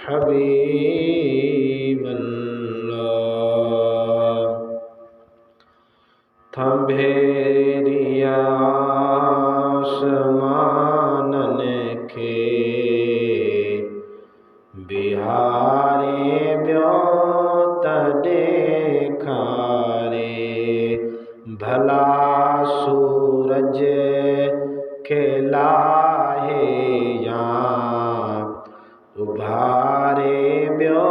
حبيب الله. ٿنڀيريءَ آسمانن کي بيهاري ٻيو ته ڏيکاري، ڀلا سورج کي لاهي يا اڀاري ٻيو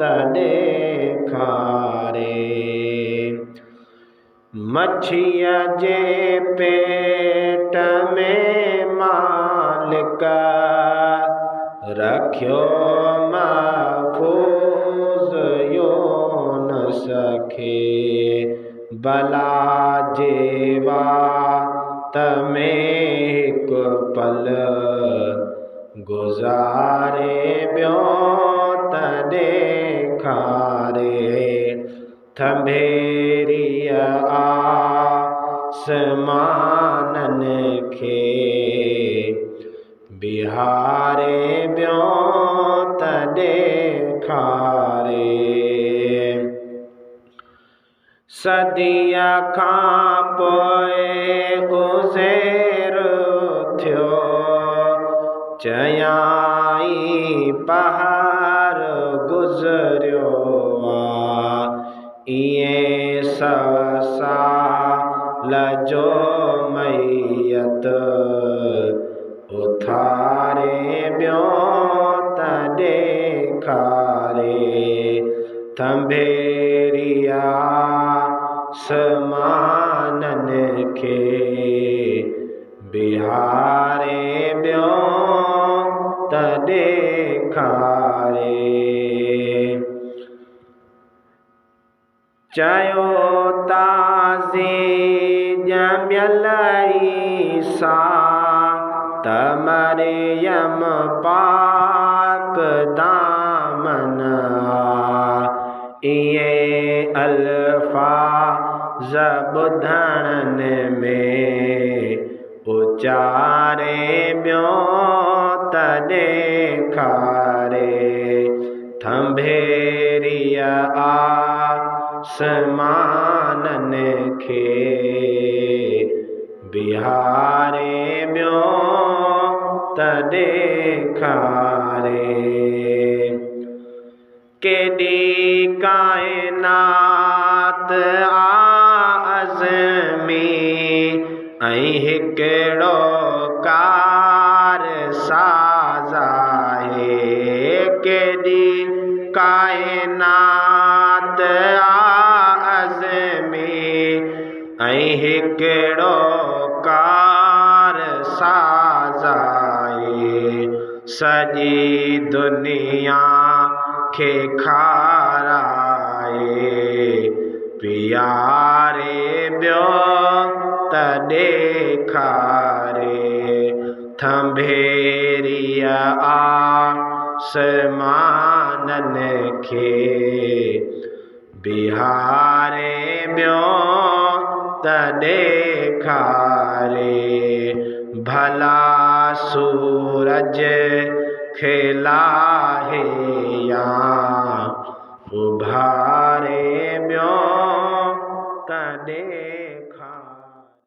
ته ڏيکاري. مڇيءَ جي پيٽ ۾ مالڪ رکيو محفوظ يونس کي، بلا جي وات ۾ هڪ پل گذاري ٻيو ته ڏيکاري. ٿنڀيريءَ آسمانن کي بيهاري ٻيو ته ڏيکاري. صديءَ کان پوءِ عزير ٿيو، چيائين پهر گذريو آ، ائين 100 سال جو ميت اٿاري ٻيو ته ڏيکاري. ٿنڀيريءَ آسمانن کي بيهاري ٻيو ته ڏيکاري. چيو تازي ڄميل عيسيٰ ته مريم پاڪ دامن آ، ائين الفاظ ٻڌڻ ۾ اچاري ٻيو ته ڏيکاري. ٿنڀيريءَ آسمانن کي بيهاري ٻيو ته ڏيکاري. ڪيڏي ڪائنات آ عظمي ۽ هڪڙو ڪار ساز آهي. ڪيڏي ڪائنات آ عظمي ۽ هڪڙو ڪار ساز آهي. سڄي دنيا کي کارائي پياري ٻيو ته ڏيکاري. ٿنڀيريءَ آسمانن کي بيهاري ٻيو ته ڏيکاري. ڀلا سورج کي لاهي يا اڀاري